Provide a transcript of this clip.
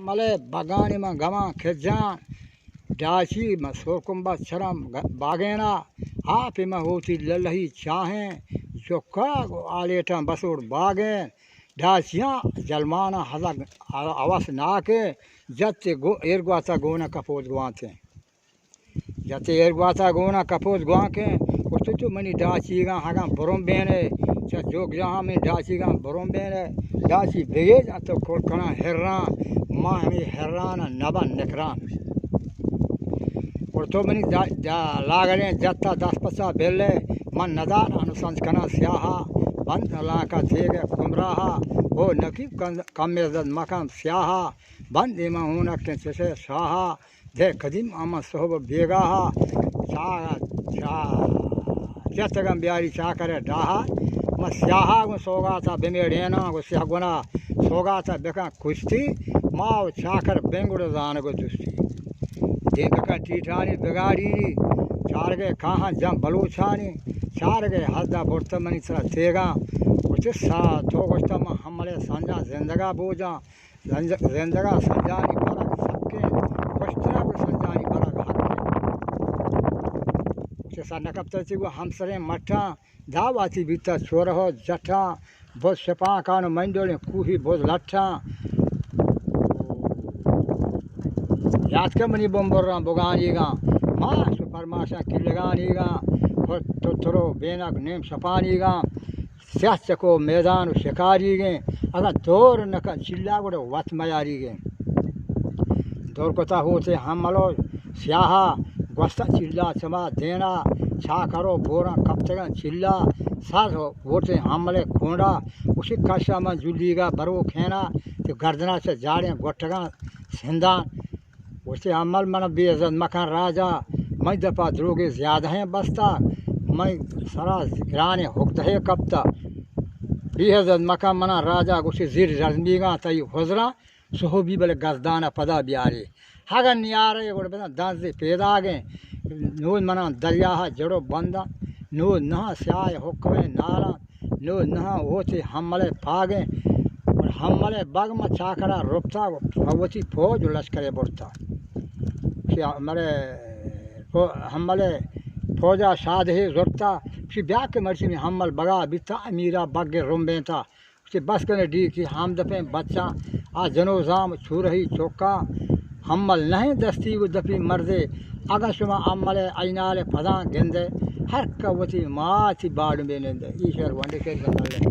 ملے بگانی من گمان کجان، ڈاچی من سرکم بس چرم گ-، باگینا، آپ من ہوتی للہی چاہیں، چکا گو آلیٹاں بسوڑ باگیں، ڈاچیاں جلمانا ہزگ ہوس ناکیں، جت گو-، ایرگواتا گونا کپوت گوانتیں۔ جتے ایرگواتا گونا کپوت گوانکیں، گوشت تو منی ڈاچیگاں ہگاں برم بینے، چہ جوک جہاں منی ڈاچیگاں برم بینے، ڈاچی بگیج اتو کل کناں ہران، ما ہمیں ہران نبن نکران۔ اور تو منی دا-، دا-، لاگلیں جتا دست پسا بلے، من ندار انو سنج کناں سیاہا، بند لانکا تیگ کمراہا، او نکی کم-، کم عزت مکن سیاہا، بند ایمن ہونکیں چشے شاہا، دے قدیم آماں صحب بیگاہا، چا-، چا-، جتگاں بیاری چاکر ڈاہا، ما سیاہا گوں سوگاتا بمیڑیناں، گوں سیاہ گنا سوگاتا بکن کشتی، ما و چاکر بنگڑ زانگ و دوستی۔ دیم بکن ٹیٹانی بگاڑینی، چارگے کاہاں جم بلوچانی، چارگے حدا برت منی سرا تیگاں، گوشت سا تو گوشتا من حملے سنجاں زندگا بوجاں، زنج-، زندگا سنجانی برگ سکیں، پشترا گو سنجانی برگ حقیں۔ چہ سر نکپتہ چی گو ہمسریں مٹاں، دعواتی بیتہ چورہ و جٹاں، بز شپانکان و منڈولیں کوہی بز لٹاں۔ یات کہ منی بمبراں بگانیگاں، ماش و پرماشاں کلگانیگاں، و تترو بینک نیم شپانیگاں۔ سیاہ چکو میدان و شکاریگیں، اگاں دور نکن چلا گڑا وت میاریگیں۔ دور کتا ہوتے حملو سیاہا، گوستا چلا چما دینا، چاکرو بوراں کپتگاں چلا، ساز ہوتے حملے کونڈا، اسی کشا من جلیگا برو کھینا، کہ گردنا چہ جاڑیں گٹگاں سندان۔ گوشتی، حمل من بے عزت مکن راجا، من دپا دروگے زیادہ ہیں بستا، من سرا گرانیں حکدہے کپتا۔ بے عزت مکن منا راجا، گوشتی، زیر رزمیگاں تئی حضراں، سہبی بلے گزدان پدا بیاری۔ اگر نیارے گڑ بزن دنزے پیداگیں، نود منا دریا جڑو بنداں، نود نہاں سیاہ حکمیں ناراں۔ نو نہ ہوتے حملے پاگیں، اور حملے بگ ما چاکرا رپتا، وتی فوج و لشکرے برتا۔ کہ مرے حملے فوجا شادہے زرتا، کہ بیا کہ مرچی میں حمل بگا بیتا، امیرا بگ رمبینتا۔ کہ بس کنے ڈی کی ہم دپیں بچاں، آ جنو زام چورہی چوکا، حمل نہیں دستی و دپی مردے، اگاں شما عمل عینال پداں گندے، ہر کہ وتی ماتی باڑ بہ نندے۔ ای شعر ونڈے شعر بندل۔